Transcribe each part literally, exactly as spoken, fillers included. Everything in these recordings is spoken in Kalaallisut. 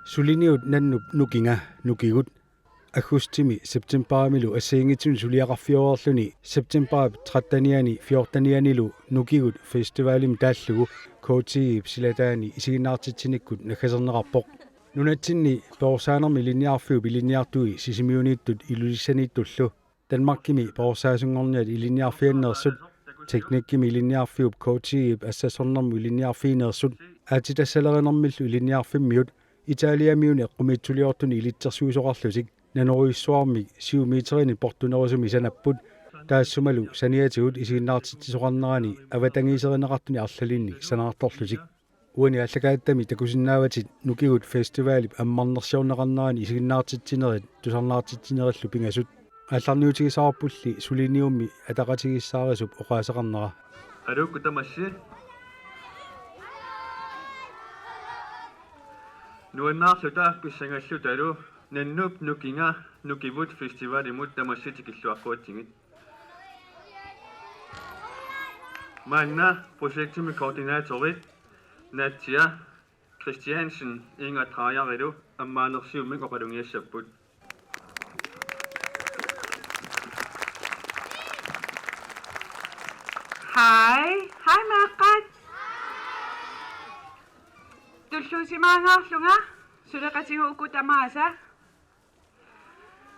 Suliniut Nannup Nukinga, Nukigut, aggustimi septembarimilu assigiinngitsunik suliaqarfioreerluni septembarip trettenianni fjorteniannilu Nukigut Festivalimi taallugu K T I-p silataani isiginnaartitsinikkut naggaserneqarpoq. Nunatsinni perorsaanermi ilinniarfiup ilinniartui Sisimiuniittut Ilulissaniittullu Danmarkimi perorsaasunngorniat ilinniarfianneersut, teknikkimi ilinniarfiup K T I-p assassornermut ilinniarfiineersut, aatsitassalerinermillu ilinniarfimmiut, Italiamiuni eqqumiitsuliortuni ilitsersuisoqarlutik nanorujussuarmik syv meterinik portunerusumik sanapput, taassumalu saniatigut isiginnaartitsisoqarnerani avatangiiserineqartunik arlalinnik sanaartorlutik. Uani aallakaatitami takusinnaavatit Nukigut Festivalip ammarnersiorneqarnerani isiginnaartitsinerit tusarnaartitsinerillu pingasut. Aallarniutigisaarpulli suliniummi ataqatigiissaarisup oqaaseqarnera. Aluukkut tamassi. Nuannaarluta pissangallutalu Nannup Nukinga Nukigut Festivalimut tamassi tikilluaqquatsigit. Maanna projektimi koordinatorit Nadja Christiansen Inga Drejerillu ammaanersiummik oqalugiassapput. Hej. Hej meeqqat. Tulluusimaangaarlunga suleqatigut uku tamaasa.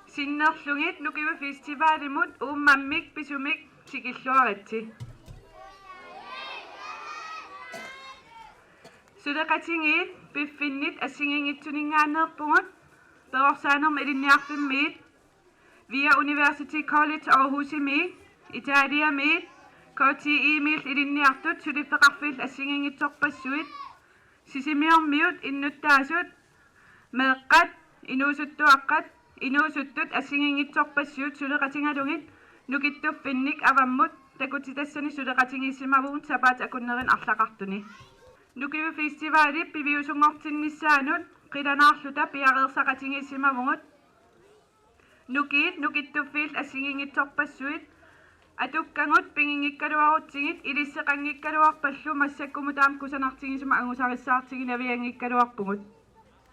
Sinnerlugit Nukigut Festivalimut uummammik pisumik tikilluaritsi. Suleqatigiit piffinnit assigiinngitsuninngaanneerpugut, perorsaanermi ilinniarfimmiit, VIA University College Aarhusimiit, Italiamiit, K T I-miillu ilinniartut suliffeqarfiillu assigiinngitsorpassuit, Sisimiormiut innuttaasut, meeqqat, inuusuttuaqqat, inuusuttut assigiinngitsorpassuit suleqatigalugit nukittuffinnik avammut takutitassanik suleqatigiissimavugut sapaatip akunnerini arlaqartuni. Nukigut Festivalip piviusunngortinnissaanut qilanaarluta piareersaqatigiissimavugut. Nukiit nukittuffiillu assigiinngitsorpassuit atukkagut piginngikkaluarutsigit ilisseqanngikkaluarpallu massakkumut taama kusanartigisumik angusarissaartiginavianngikkaluarpugut.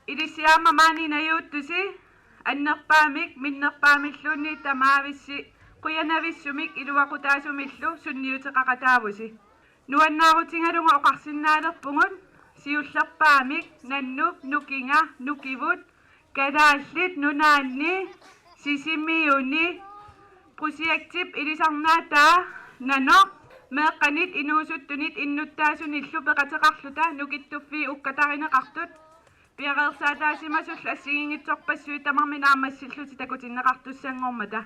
Ilissi aamma maani najuuttusi annerpaamik minnerpaamilluunniit tamaavissi qujanavissumik iluaqutaasumillu sunniuteqaqataavusi. Nuannaarutigalugu oqarsinnaalerpugut siullerpaamik Nannup Nukinga Nukivut Kalaallit Nunaanni Sisimiuni projektip ilisarnaataa nanoq meeqqanit inuusuttunit innuttaasunillu peqateqarluta nukittuffiit ukkatarineqartut piareersaataasimasullu assigiinngitsorpassuit tamarmik naammassillutik takutinneqartussanngormata.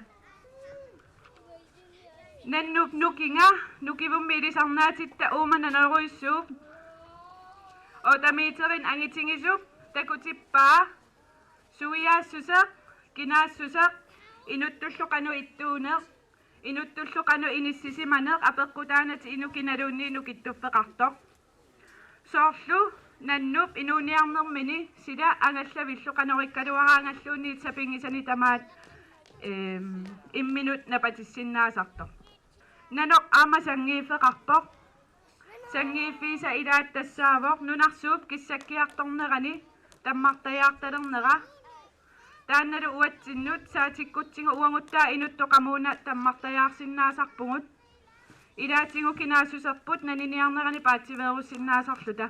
Nannup Nukinga Nukivummi ilisarnaatitta uuma nanorujussuup otte meterinik angitigisup takutippaa suiaassuseq, kinaassuseq, inuttullu qanoq ittuuneq, inuttullu qanoq inissisimaneq apeqqutaanatik inuk kinaluunniit nukittuffeqartoq. Soorlu nannup inuuniarnermini sila angallavillu qanorikkaluaraangalluunniit sapinngisanik tamaat, eem, imminut napatissinnaasartoq. Nanoq aamma sanngiiffeqarpoq. Sanngiiffiisa ilaat tassaavoq nunarsuup kissakkiartornerani tammartajaartalernera. Taannalu uatsinnut saatikkutsigu uaguttaa inuttut qamuuna tammartajaarsinnaasarpugut. Ilaatigut kinaassuserput naniniarnerani paatsiveerussinnaasarluta.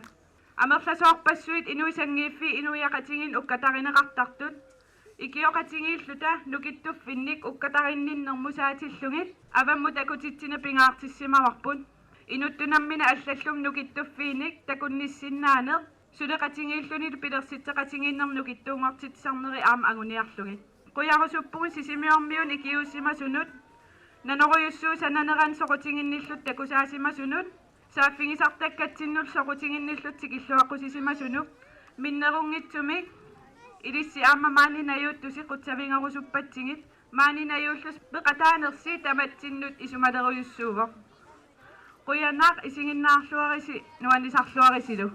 Amerlasoorpassuit inuit sanngiiffiit inuiaqatigiinnik ukkatarineqartartut. Ikioqatigiilluta nukittuffinnik ukkatarinninnermut saatillugit avammut takutitsineq pingaartissimavarput. Inuttut nammineq allallu nukittuffiinik takunnissinnaaneq suleqatigiillunilu pilersitseqatigiinnermut nukittuunngortitsisarneri aamma anguniarlugit. Qujarusuppugut Sisimiormiunut ikiuussimasunut, nanorujussuup sananerani soqutiginnilluta takusaasimasunut, saaffigisartakkatsinnullu soqutiginnilluta tikilluaqqusisimasunut, minnerunngitsumik ilissi aamma maani najuuttusi qutsavigerusuppatsigit, maani najuullusi peqataanersi tamatsinnut isumalerujussuuvoq. Qujanaq isiginnaarluarisi nuannisarluarisilu.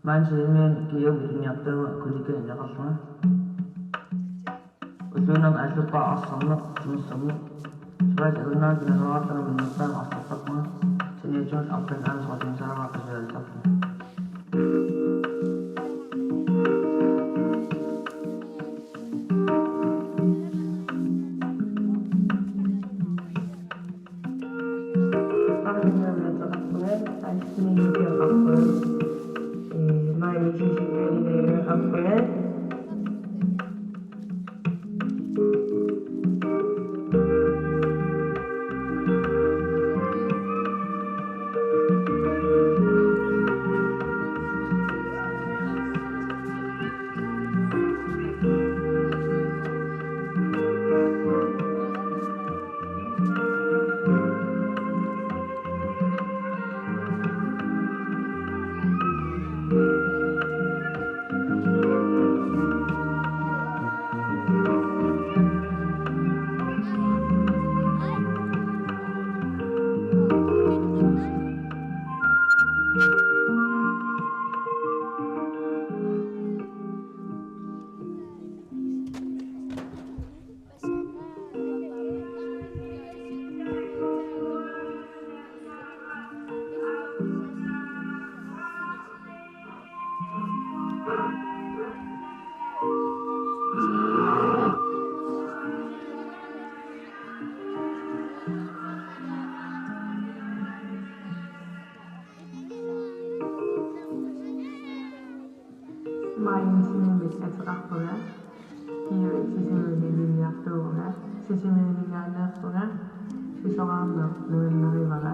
Maani Sisimiuni G-ip ilinniartuuvoq kollegianut ingerlallunga. Ulluinnarni aalluppara arsarneq timersorneq. Suaat akunnerata nasaraartara minnerpaaq arsartarpunga. Saniatigut arpan aamma soqutigisaavara qisuariartarpunga. Arnangaami ateqarpunga, seksten-inik ateqarpunga. Ee, maani Sisimiuni ateqarpunga. Maani Sisimiuni ateqarpunga. G-ip Sisimiuni ilinniartuuvunga. Sisimiuninngaanneerpunga. Sisorarneq nuannarivara.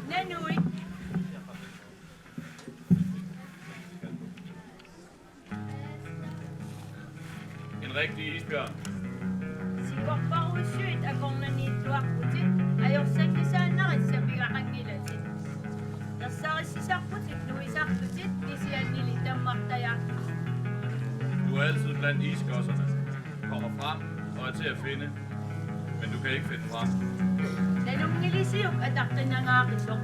Nanuit. En rigtig isbjørn. Sikorparujussuit akornanniittuarputit, ajorsanngisaannarit sapigaqanngilatit. Ersarissisarputit nuisartutit kisiannili tammartajaartutit. Du er altid blandt iskodserne. Kommer frem og er til at finde, men du kan ikke finde frem. Nalunngilisiuk ataqqinangaaqisoq.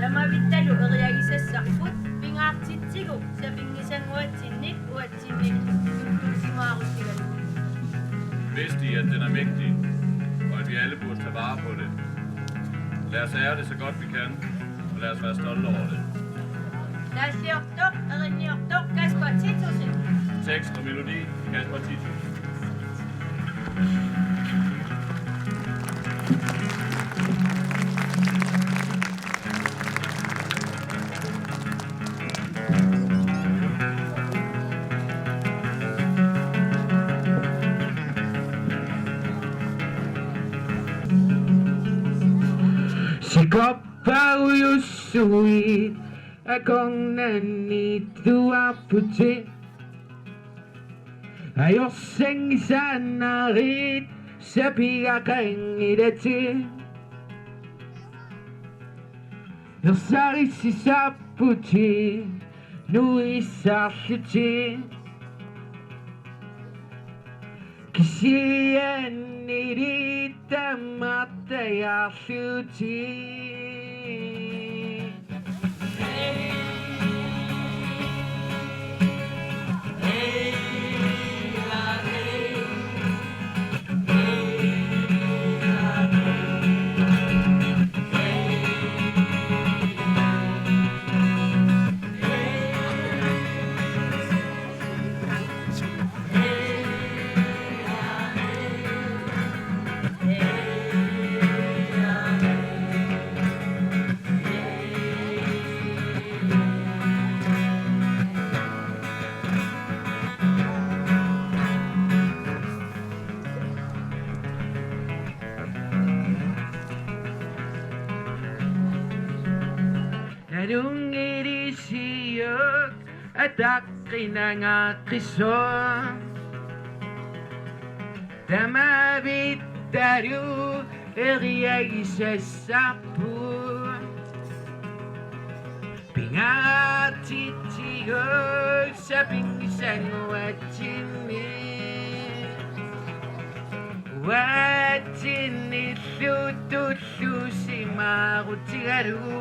Tamavittalu eriagisassarput, pingaartitsigu sapinngisannguatsinnik uatsinnik tuttuusimaarutigalugu. Vidste I, at den er mægtig, og at vi alle burde tage vare på det? Lad os ære det så godt vi kan, og lad os være stolte over det. Naalliortoq, erinniortoq, Kasper Titussen. Tekst og melodi, Kasper Titussen. Sikorparujussuit akornanniittuarputit. Ajorsanngisaannarit sapigaqanngilatit. Ersarissisarputit nuisarlutit. Kisiannili tammartajaarlutit. Nalunngilisiuk ataqqinangaaqisoq. Tamavittalu eriagisassarput. Pingaartitsigu sapinngisannguatsinnik uatsinnillu tulluusimaarutigalugu.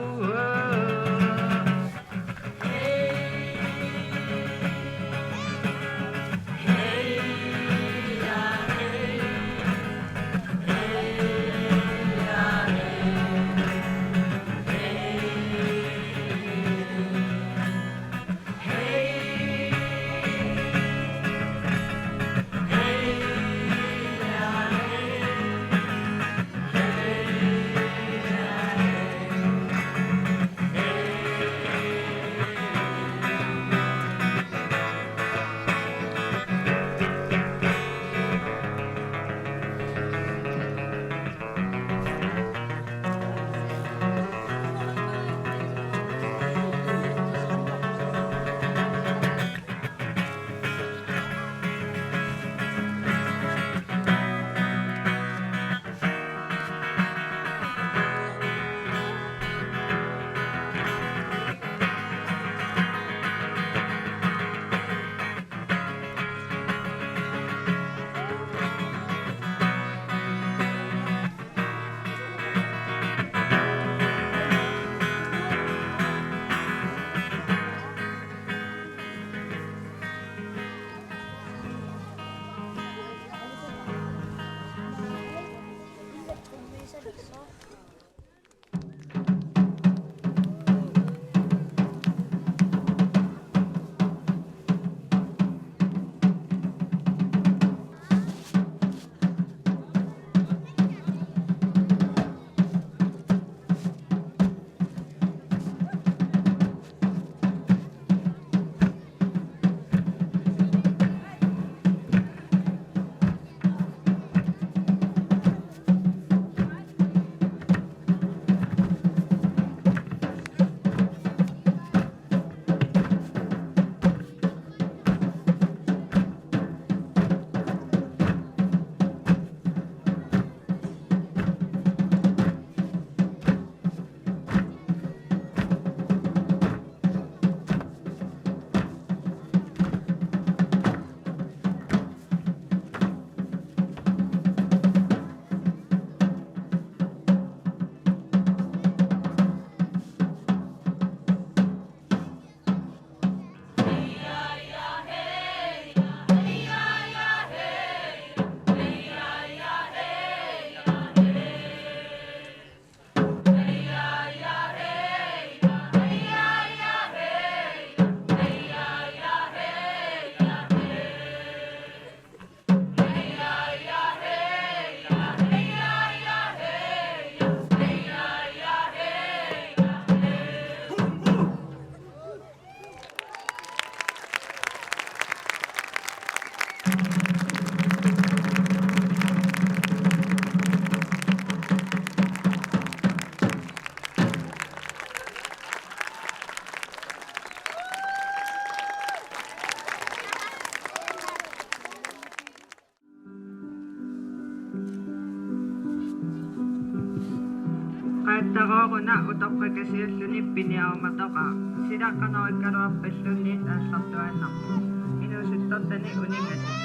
Utoqqakasiulluni piniarumatoqaaq. Sila qanoq ikkaluarpalluunniit aallartuaannarpoq. Inuusuttortani uninngasoq.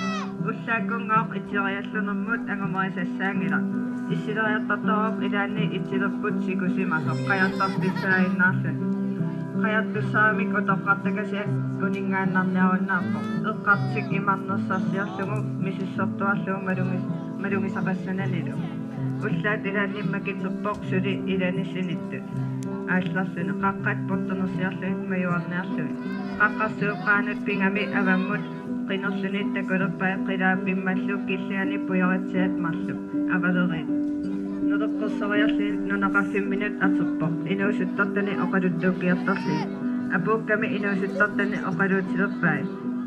Ullaakkunngooq itiriallunermut angumerisassaanngilaq. Issileriartortoq ilaanni itilerput sikusimasoq qajartortussaaginnarluni. Qajartussaaramik utoqqartakasiat uninngaannarniarunnaarpoq. Eqqartussaq imarnersarsiorlugu misissortuarlugu malugis-, malugisaqassananilu. Ullaat ilaanni makiterpoq suli ilani sinittut aallarluni qaqqat portunersiorlugit majuarniarlugit. Qaqqat suut qaanut pigami avammut qinerluni takulerpai qilaa pimmallu killiani pujoritsiat marluk avaleriit. Naleqqersoriarlugit nunaqarfimminut aterpoq inuusuttortani oqaluttuukkiartorlugit. Apuukkami inuusuttortani oqaluutilerpai.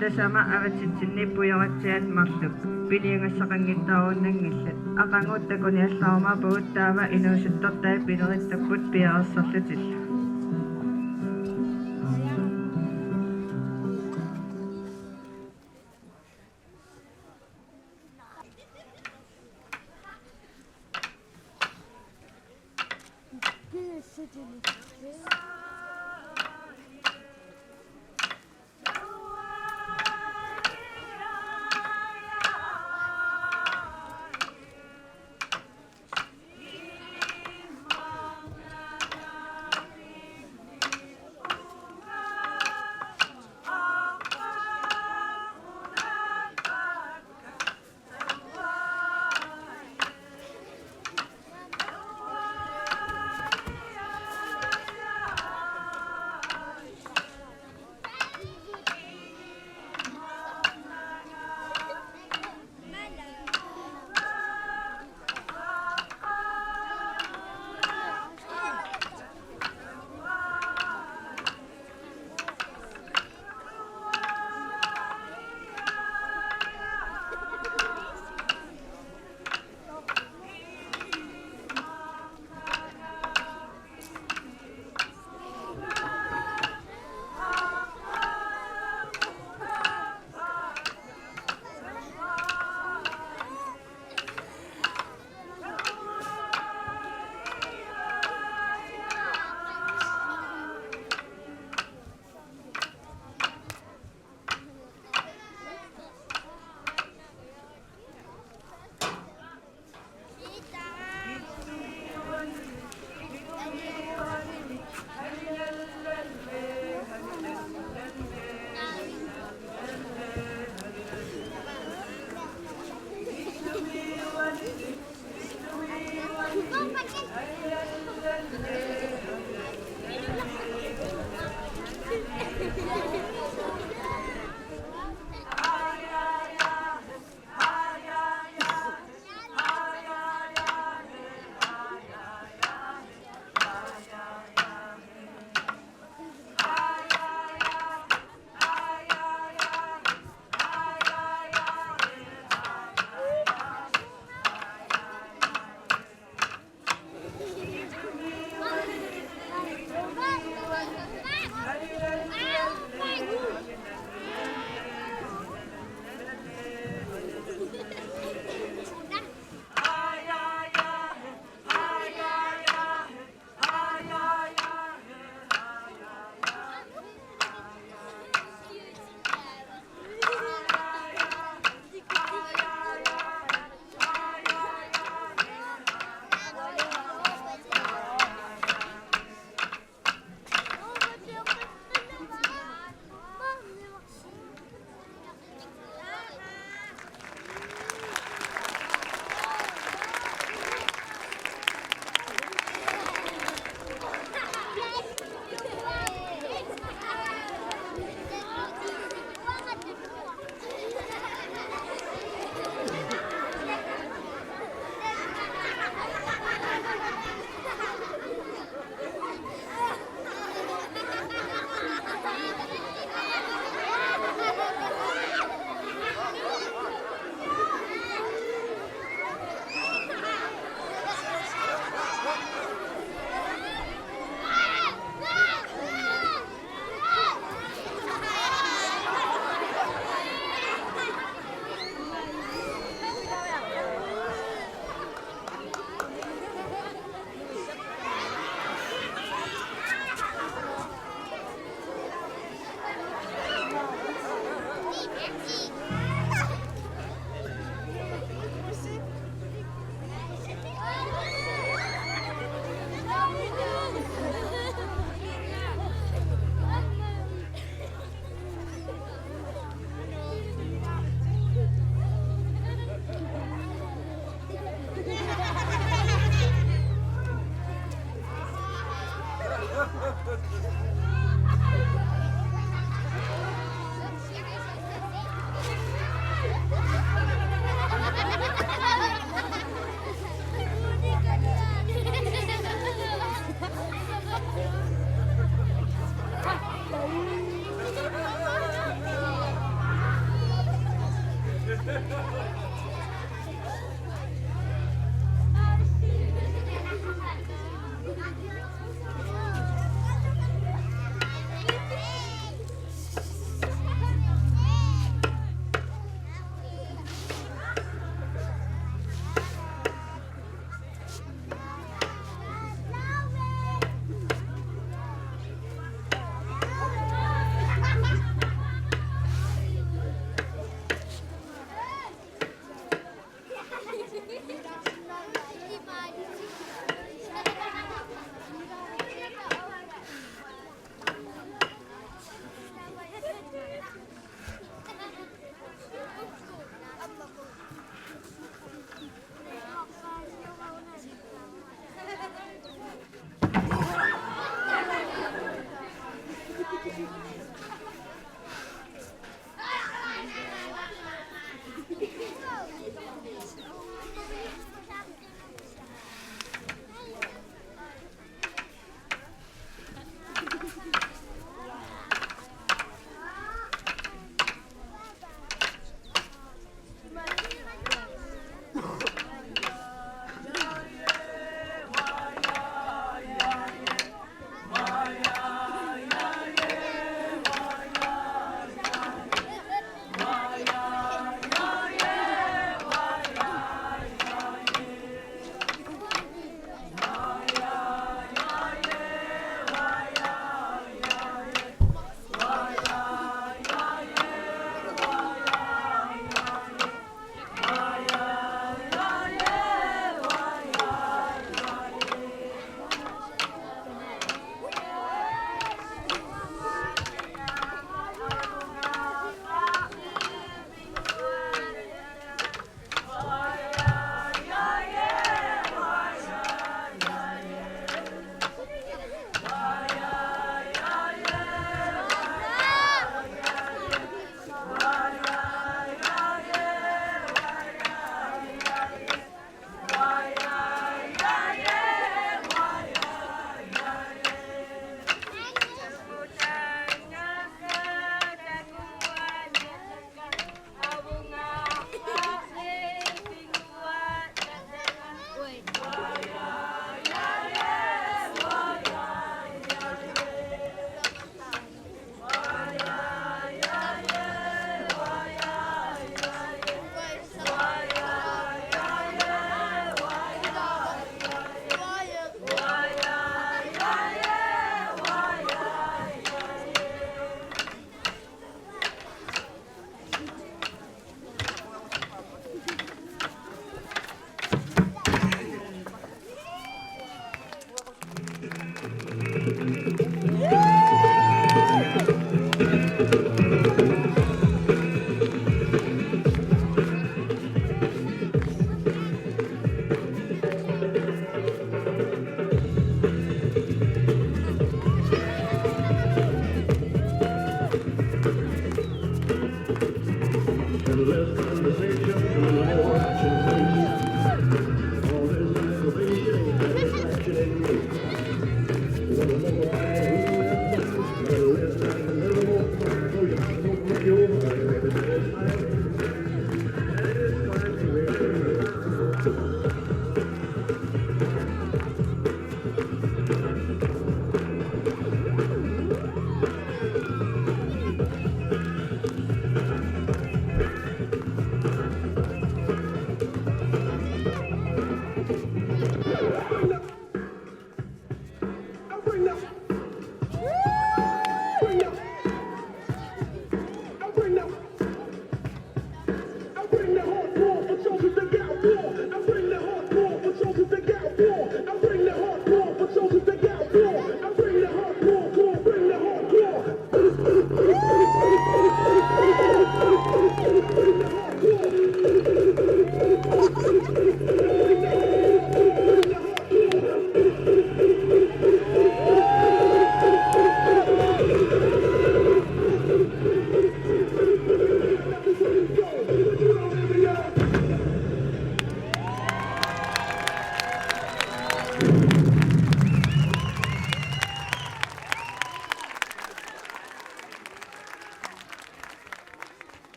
Tasama avatitsinni pujoritsiat marluk piniagassaqanngitsoorunanngillat. Aqagu takuniallarumaavugut taava inuusuttortai pilerittapput piareersarlutillu.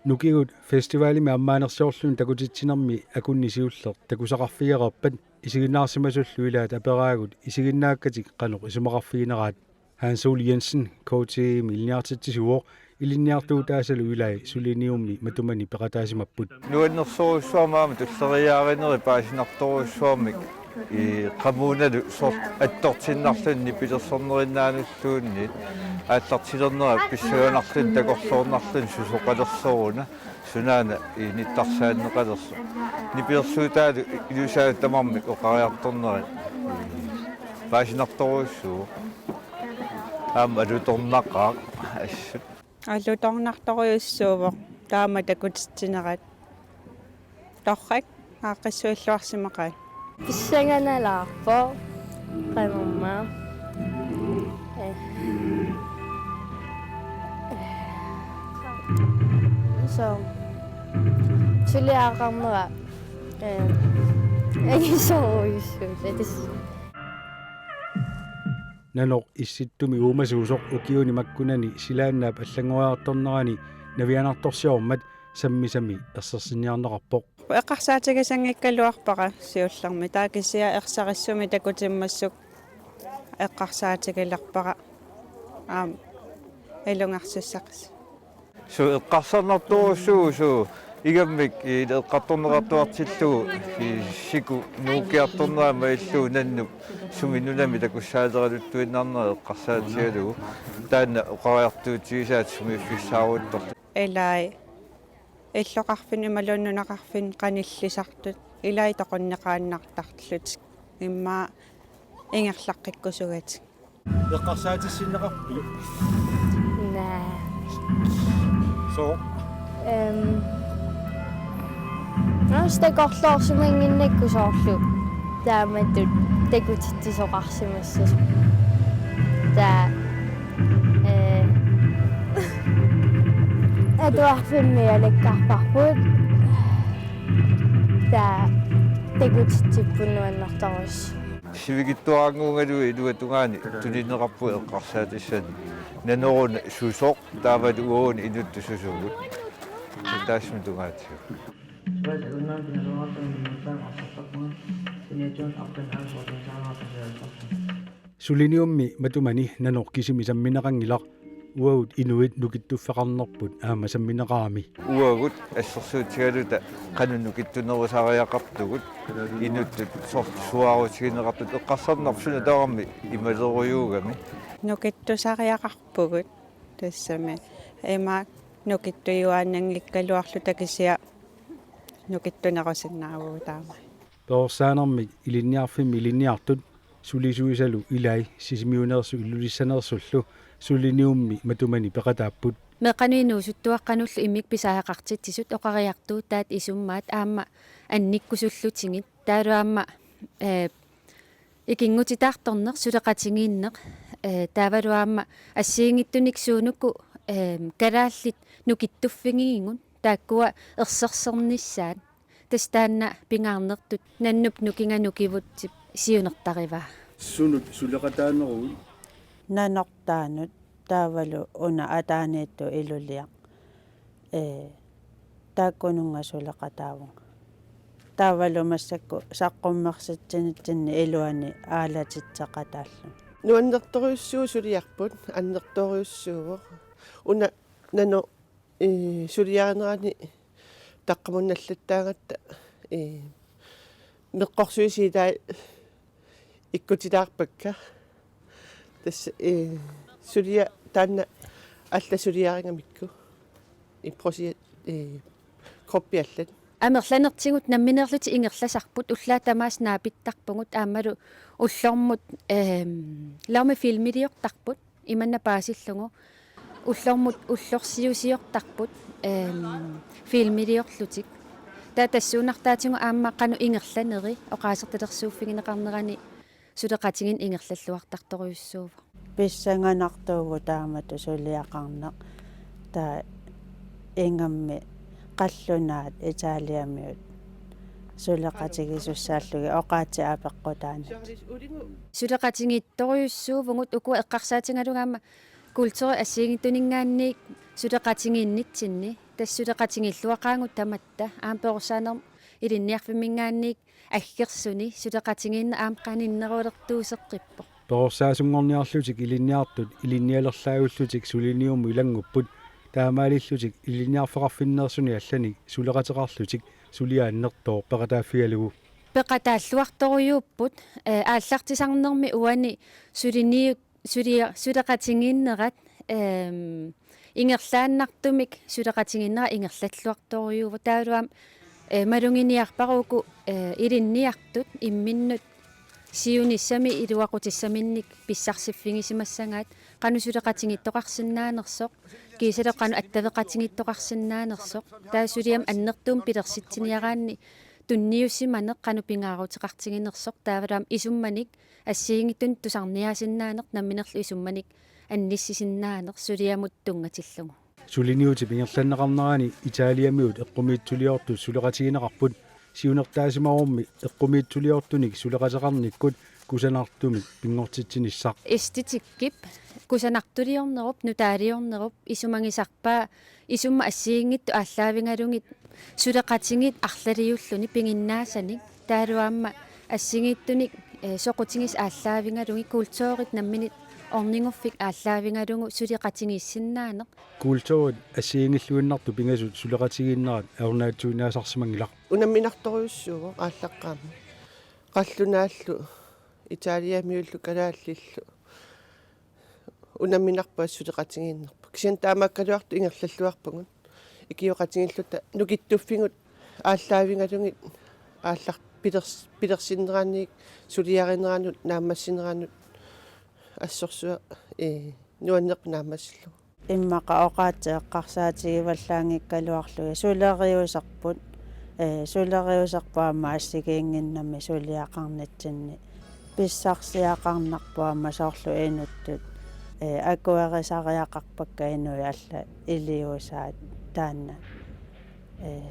Nukigut festivalimi ammaanersiorluni takutitsinermi akunni siulleq takusaqarfigereerpat isiginnaarsimasullu ilaat aperaagut isiginnaakkatik qanoq isumaqarfigineraat. Hans Ole Jensen, K T M-i ilinniartitsisuuvoq, ilinniartuutaasalu ilai suliniummi matumani peqataasimapput. Nuannersorujussuarmik aamma tulleriiaarinerit paasinartorujussuarmik i qamuunalu sort attortinnarluni nipilersornerinnaanulluunniit aallartilernerat pissanganarluni takorloornarluni susoqalersoruna sunaana i nittarsaanneqalersoq. Nipilersuutaalu ilusaat tamarmik oqariartornerat paasinartorujussuuvoq. Aamma alutornaqaaq assut. Alutornartorujussuuvoq taama takutitsinerat. Torrak, aaqqissuilluarsimaqaat. Pissanganalaarpoq. Qanormaa. Eh. So. Suliaqarnera. Eh. Angisoorujussuuvoq. Tassa. Nanoq Issittumi uumasuusoq ukiuni makkunani silaannaap allanngoriartornerani navianartorsiormat sammisami ersersinniarneqarpoq. Eqqarsaatigisanngikkaluarpara siullermik. Taava kisianni ersarissumik takutimmassuk eqqarsaatigilerpara. Aamma ilungersussaqisi. Suu, eqqarsarnartorujussuuvoq, suu, ingammik i eqqartorneqartuartillugu i siku nuukkiartornerama illugu nannup sumi nunami takussaaleraluttuinnarnera eqqarsaatigalugu taanna oqariartuutigisaat sumiiffissaaruttorlu. Ilai illoqarfinni imaluunniit nunaqarfinni qanillisartut ilai toqunneqaannartarlutik immaqa ingerlaqqikkusugatik. Eqqarsaatissinneqarpit? Naa. Soo? Ehm. Aamma takorloorsimannginnakku soorlu taamatut takutitsisoqarsimassasoq. Taava, eh, atuarfimmi alakkarparput. Taava takutitsipput nuannertorujussuaq. Sivikitsuarannguugaluit iluatungaani tunineqarpugut eqqarsaatissanik. Nanoruna susoq taavalu uagut inuttut susugut. Taassuma tungaatigut. Suliniummi matumani nanoq kisimi sammineqanngilaq. Uagut inuit nukittuffeqarnerput aamma sammineqarami. Uagut assersuutigaluta qanoq nukittunerusariaqartugut inuttut sorsuarutigineqartut eqqarsarnarpoq suna tamarmi imalerujuugami. Nukittusariaqarpugut tassami ima nukittujuaannanngikkaluarluta kisianni nukittunerusinnaavugut taama. Perorsaanermik ilinniarfimmi ilinniartut sulisuisalu ilai Sisimiuneersut Ilulissaneersullu suliniummi matumani peqataapput. Meeqqanut inuusuttuaqqanullu immikkut pisariaqartitsisut oqariartuutaat isummaat aamma annikkusullutigit taavalu aamma, eh, ikinngutitaartorneq suleqatigiinneq, eh, taavalu aamma assigiinngitsunik suunuku, eh, kalaallit nukittuffigigigut taakkua ersersernissaat. Tassa taanna pingaarnertut nannup nukinga nukivutsip siunertarivaa. Sunut suleqataaneruit? Nanortaanut taavalu una ataaniittut Iluliaq. Ee, taakkununnga suleqataavunga. Taavalu massakkut saqqummersitsinitsinni iluani aalatitseqataalluni. Nuannertorujussuuvoq suliarput, annertoorujussuuvoq. Una nanoq ee, suliarinerani taqqamunnallattaagatta, ee, meqqorsuit siilai ikkutilaarpakka. Tassa, ee, sulia taanna alla suliarigamikku. Ee, prosi-, ee, kroppi allat. Amerlanertigut nammineerlutik ingerlasarput, ullaat tamaasa naapittarpugut aammalu ullormut, eem, laumi filmiliortarput. Imanna paasillugu ullormut ullorsiusiortarput, ehm, filmiliorlutik. Taava tassuunartaatigut aamma qanoq ingerlaneri oqaasertalersuuffigineqarnerani suleqatigiinneq ingerlalluartartorujussuuvoq. Pissanganartuuvoq taamatut suliaqarneq. Taava ingammik qallunaat Italiamiut suleqatigisussaallugit oqaatsit apeqqutaannatik. Suleqatigiittorujussuuvugut ukua eqqarsaatigalugu aamma kulturi assigiinngitsuninngaanniit suleqatigiinnitsinni. Tassa suleqatigiilluaqaagut tamatta aamma perorsaanermi ilinniarfimminngaanniit aggersuni suleqatigiinneq aamma qaninnerulertuuseqqippoq. Perorsaasunngorniarlutik ilinniartut ilinnialerlaagullutik suliniummut ilanngupput, taamaalillutik ilinniarfeqarfinneersuni allanik suleqateqarlutik suliaq annertooq peqataaffigalugu. Peqataalluartorujuupput, eh, aallartisarnermi uani suliniut sulia-, suleqatigiinnerat, ehm, ingerlaannartumik suleqatigiinnerat ingerlalluartorujuuvoq. Taavalu aamma, eh, maluginiarpara uku, eh, ilinniartut imminnut siunissami iluaqutissaminnik pissarsiffigisimagaat qanoq suleqatigiittoqarsinnaanersoq, kiisalu qanoq attaveqatigiittoqarsinnaanersoq. Taava suli aamma annertuumik pilersitsiniaraanni tunniusimaneq qanoq pingaaruteqartiginersoq, taavalu aamma isummanik assigiinngitsunik tusarniaasinnaaneq namminerlu isummanik annissisinnaaneq suliamut tunngatillugu. Suliniutip ingerlanneqarnerani Italiamiut eqqumiitsuliortut suleqatigineqarput, siunertaasimagummi eqqumiitsuliortunik suleqateqarnikkut kusanartumik pinngortitsinissaq. Æstetikkip kusanartuliornerup nutaaliornerup isumagisarpaa isummat assigiinngitsut aallaavigalugit suleqatigiit arlaliulluni piginnaasanik, taavalu aamma assigiittunik, eh, soqutigisat aallaavigalugit kulturit namminneq orniguffik aallaavigalugu suleqatigiissinnaaneq. Kulturit assigiinngilluinnartut pingasut suleqatigiinnerat ajornaatsuinnaasarsimanngilaq. Unamminartorujussuuvoq aallaqqaammut. Qallunaallu, Italiamiullu, kalaallillu. Unamminarput suleqatigiinnerput. Kisianni taamaakkaluartoq ingerlalluarpugut. Ikioqatigiilluta nukittuffigut aallaavigalugit aallar-, pilers-, pilersinnerannik suliarineranut naammassineranut assorsuaq, eh, nuanneq naammassillugu. Immaqa oqaatsit eqqarsaatigivallaanngikkaluarlugit suleriuserput, eh, suleriuserput aamma assigiinnginnami suliaqarnitsinni pissarsiaqarnarpoq aamma soorlu inuttut, eh, akuerisariaqarpakka inuit allat iliuusaat taanna. Eh,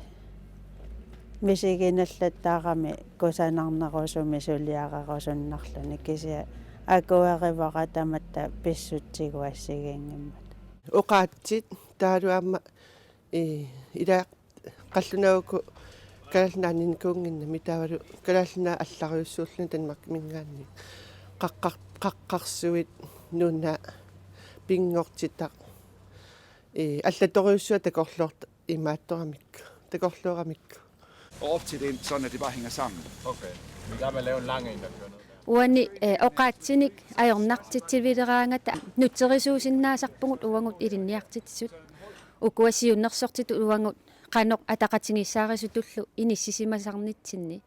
misiginnallattaarami kusanarnerusumik suliarerusunnarluni, kisianni akuerivara tamatta pissutsigut assigiinngimmata. Oqaatsit taavalu aamma, eh, ila qallunaat uku Kalaallit Nunaanniinnikuunnginnami taavalu Kalaallit Nunaat allarujussuulluni Danmarkiminngaanniit. Qaqqar-, qaqqarsuit, nuna, pinngortitaq. Eh, allatorujussuaq takorloort-, imaattoramikku, takorlooramikku. Og op til det, sådan at det bare hænger sammen. Okay. Vi er i gang med at lave en lang en, der kører ned der. Uani, eh, oqaatsinik ajornartitsivileraangata nutserisuusinnaasarpugut uagut ilinniartitsisut. Ukua siunnersortitut uagut qanoq ataqatigiissaarisutullu inissisimasarnitsinni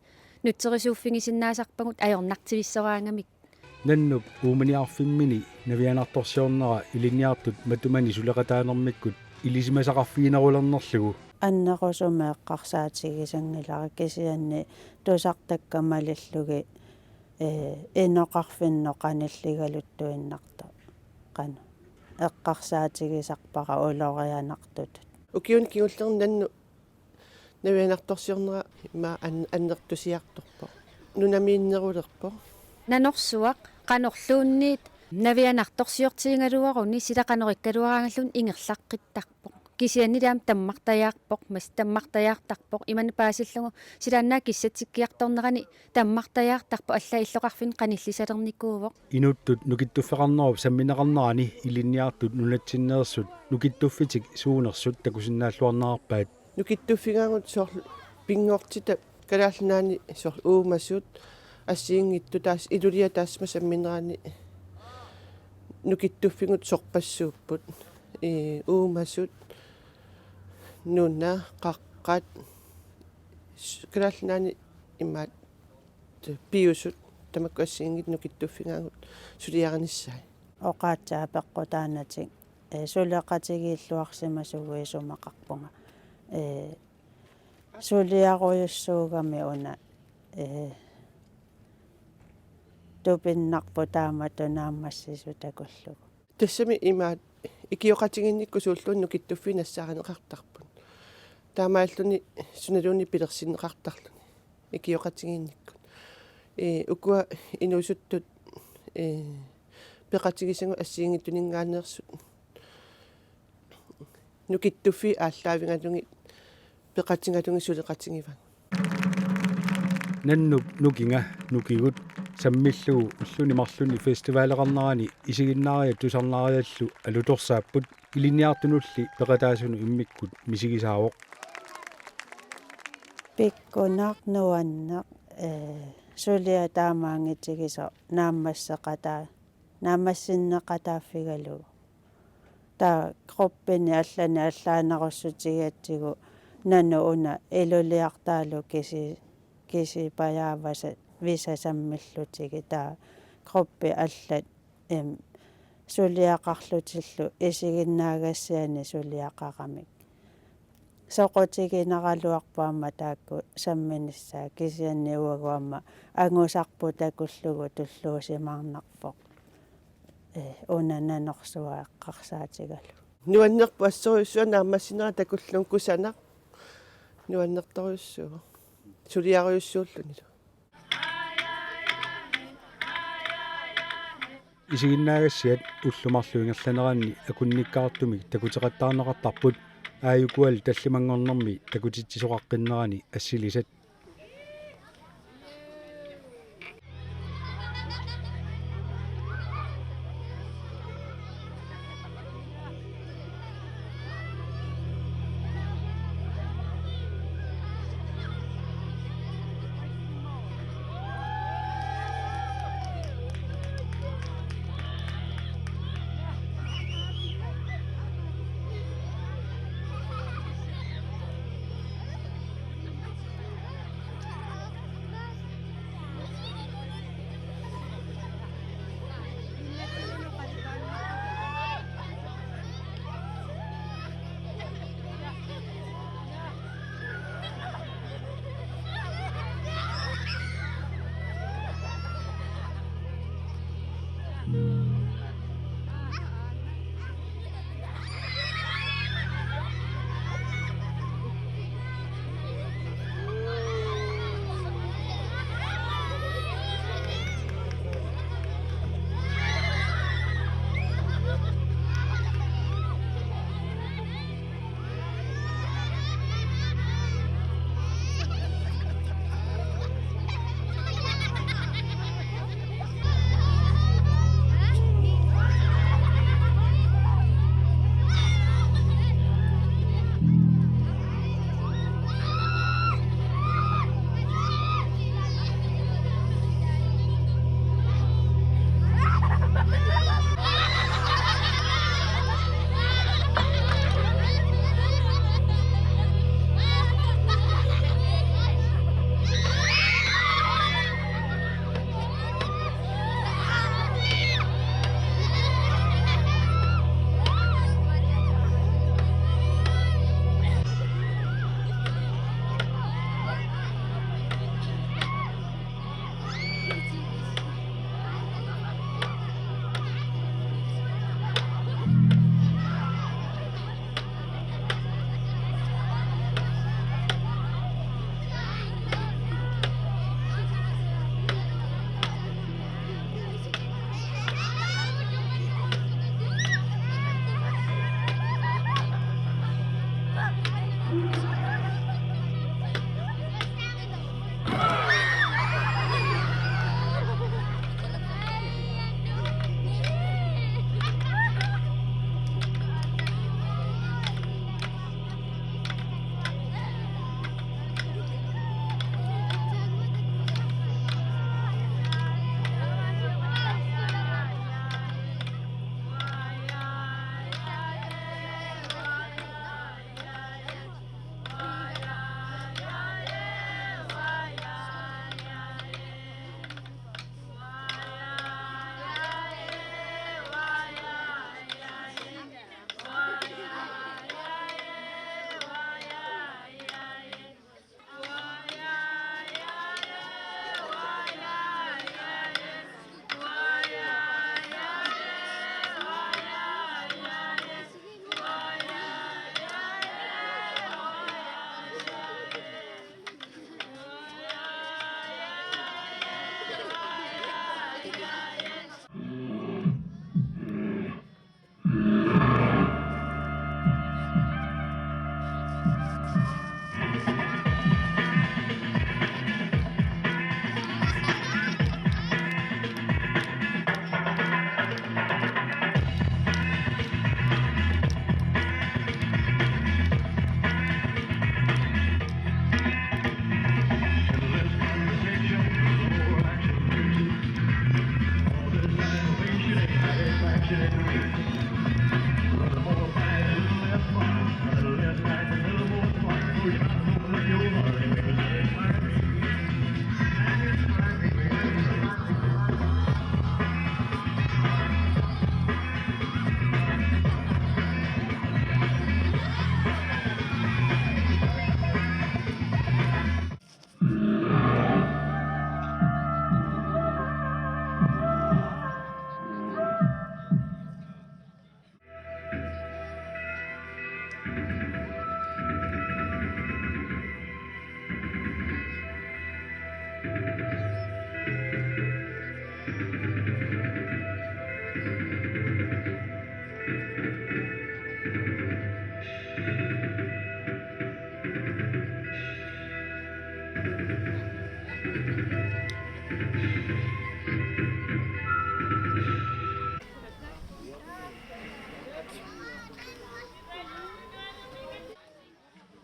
nutserisuuffigisinnaasarpagut ajornartivissoraangamik. Nannup Uumaniarfimmini navianartorsiornera ilinniartut matumani suleqataanermikkut ilisimasaqarfiginerulernerlugu. Annerusumik eqqarsaatigisanngilara, kisianni tusartakka malillugit, eh, inoqarfinnut qanilligaluttuinnartoq qanoq eqqarsaatigisarpara ulorianartutut. Ukiuni kingullerni nannut navianartorsiornera immaqa an-, annertusiartorpoq. Nunamiinnerulerpoq. Nanorsuaq qanorluunniit navianartorsiortigigaluaruni sila qanoq ikkaluaraangalluunniit ingerlaqqittarpoq. Kisiannili aamma tammartajaarpoq, mas tammartajaartarpoq, imanna paasillugu silaannaap kissatsikkiartornerani tammartajaartarpoq, allaat illoqarfinni qanillisalernikuuvoq. Inuttut nukittuffeqarnerup sammineqarnerani ilinniartut nunatsinneersut nukittuffitik suunersut takusinnaalluarnerarpaat. Nukittuffigaangut soorlu pinngortitaq Kalaallit Nunaanni soorlu uumasut assigiinngitsut taas-, iluliat taassuma samminerani nukittuffigut sorpassuupput. Ii, uumasut, nuna, qaqqat, s-, Kalaallit Nunaanni imaat piusut tamakku assigiinngitsut nukittuffigaangut suliarinissaat. Oqaatsit apeqqutaanatik, eh, suleqatigiilluarsimasugut isumaqarpunga. Eh, suliarujussuugami una, eh, tupinnarpoq taamatut naammassisut takullugu. Tassami imaat ikioqatigiinnikkut suulluunniit nukittuffiit nassaarineqartarput. Taamaalilluni sunaluunniit pilersinneqartarluni ikioqatigiinnikkut. Ee, ukua inuusuttut, ee, peqatigisagut assigiinngitsuninngaanneersut. Nukittuffiit aallaavigalugit peqatigalugit suleqatigivagut. Nannup nukinga nukigut sammillugu ulluni marlunni festivaleqarnerani isiginnaariat tusarnaariallu alutorsaapput. Ilinniartunulli peqataasunut immikkut misigisaavoq. Pikkunaq nuanneq, ee, suliaq taamaanngitigisoq naammasseqataa-, naammassinneqataaffigalugu. Taava gruppini allani allaanerussutigigatsigu nanoq una iluliartaalu kisi-, kisipajaavasa-, visa sammillutigit, taava gruppi allat, em, suliaqarlutillu isiginnaagassianik suliaqaramik. Soqutiginaraluarpoq aamma taakku samminissaat, kisianni uagut aamma angusarput takullugu tulluusimaarnarpoq, ee, una nanorsuaq eqqarsaatigalugu. Nuannerpoq assorujussuaq naammassinera takullugu kusanaq. Nuannertorujussuuvoq. Suliarujussuullunilu. Isiginnaagassiat ullut marluk ingerlaneranni akunnikkaartumik takuteqattaarneqartarput, aajukualu tallimanngornermi takutitsisoqaqqinnerani assilisat.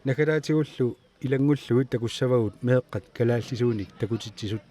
Nagalaatigullu ilanngullugit takussavagut meeqqat kalaallisuunik takutitsisut.